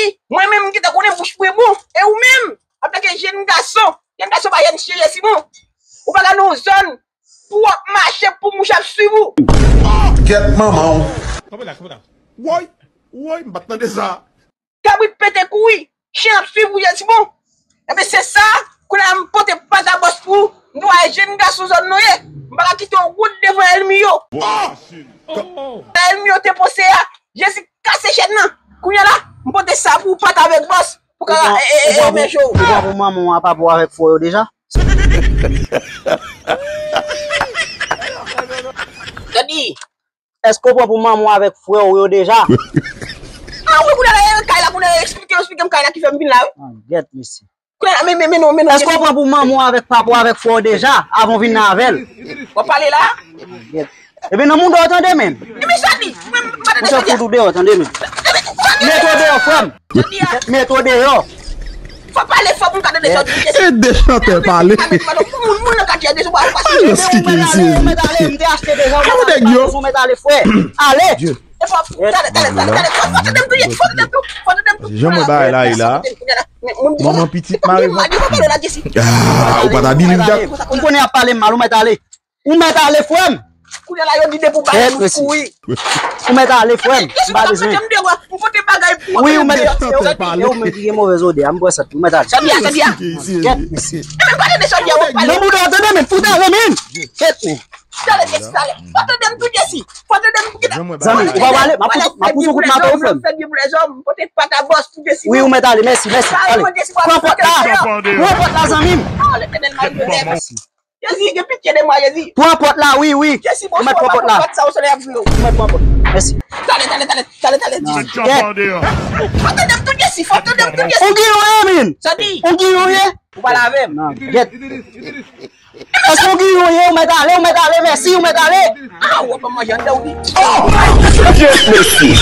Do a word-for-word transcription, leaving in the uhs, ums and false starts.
Santi, mwen menm m gentan konnen bouch mwen bon. E ou menm, antanke jèn gason, jèn gason pa jèn cheri, Simon. Ou pa ka nan yon zòn pou w ap mache pou mouch ap swiv ou. Kèt manman w. Kanpe la, kanpe la. Woy, woy, m pa t tande sa. Kabrit pete kouri, chen ap swiv ou, Jezi bon. Ebyen, se sa, kounye a m pote pat a bòs pou ou. Nou a jèn gason zòn nou ye. M pa ka kite w wout devan ènmi yo. Ènmi yo te panse a, Jezi kase chèn nan. Kounye a la, m pote sa pou ou, pat avèk bòs. Pou ka, e, e, e, ou pran pou manman w a, papa w avèk frè yo deja? Gadi. Èske w pran pou manman w avèk frè w yo deja? Ah wi, kounye a la, e kay la, kounye a, eksplike, eksplike m kay la ki fè m vin la, wi. Ah, gèt, mesye. Kounye a la, men, men, men non, men non. Èske w pran pou manman w avèk papa w avèk frè w deja, avan w vin nan avè l? W ap pale la? Ah, gèt. Ebyen, nan mouda w tande, menm. Ebyen, sa di, mwen, m pa tande sa di a. Mwen fè kou deyò, tande, menm. Mete w deyò, frè m. Mete w deyò. Fò pale fò pou m ka tande sa w di. E de chantè pale. Moun, moun nan katye a deja w pa pase. Alòs ki ke isi. Ou mèt ale, m te achte deja, ou mèt ale, ou mèt ale, frè. Ale. E fò, tande, tande, tande, tande, fò, fò tande m tou, fò tande m tou, fò tande m tou. Jan mwen bagay la ye la. Manman pitit mare. Ah, ou pa ta believe that. M konnen y ap pale m mal, ou mèt ale. Ou mèt ale, frè m. Kounye a la, yo di depi w ba yo, nou kouri. Ou mèt ale, frè m. M pa bezwen. M pote bagay pou ou. Wi, ou mèt ale. E ou menm ki gen movèz odè a, m pran sa tou. Ou mèt ale. Sa di a, sa di a. Gèt, mesye. E men, pa tande sa di a, w ap pale. Nan mouda w tande, men, fout ale, men. Gèt, men. Tande, Jesi, tande. Pa tande m tou, Jesi. Pa tande m tou. Zanmi, ou pa pale, m ap pouse, m ap pouse kout mato, wi, frè m. Fè byen pou lèzòm, pote pat a bòs pou Jesi. Wi, ou mèt ale, mèsi, mèsi. Ale. Pran pòt la. Pran pòt la, zanmi m. Ah, Letènèl, mari de lèv. Jezi, gen pitye de mwen, Jezi. Pran pòt la, wi, wi. Jezi, ou mèt pran pòt la. Ou mèt pran pòt. Mèsi. Tale, tale, tale, tale, tale. Nan gèt. Fò tande m tou, Jezi, fò tande m tou, Jezi. Ou giyon ye, min. Sa di? Ou giyon ye? Ou pale avè m. Nan gèt. Èske ou giyon ye? Ou mèt ale, ou mèt ale, mèsi, ou mèt ale. Ah, ou ap manje anndan, wi. Oh! Gèt, mèsi.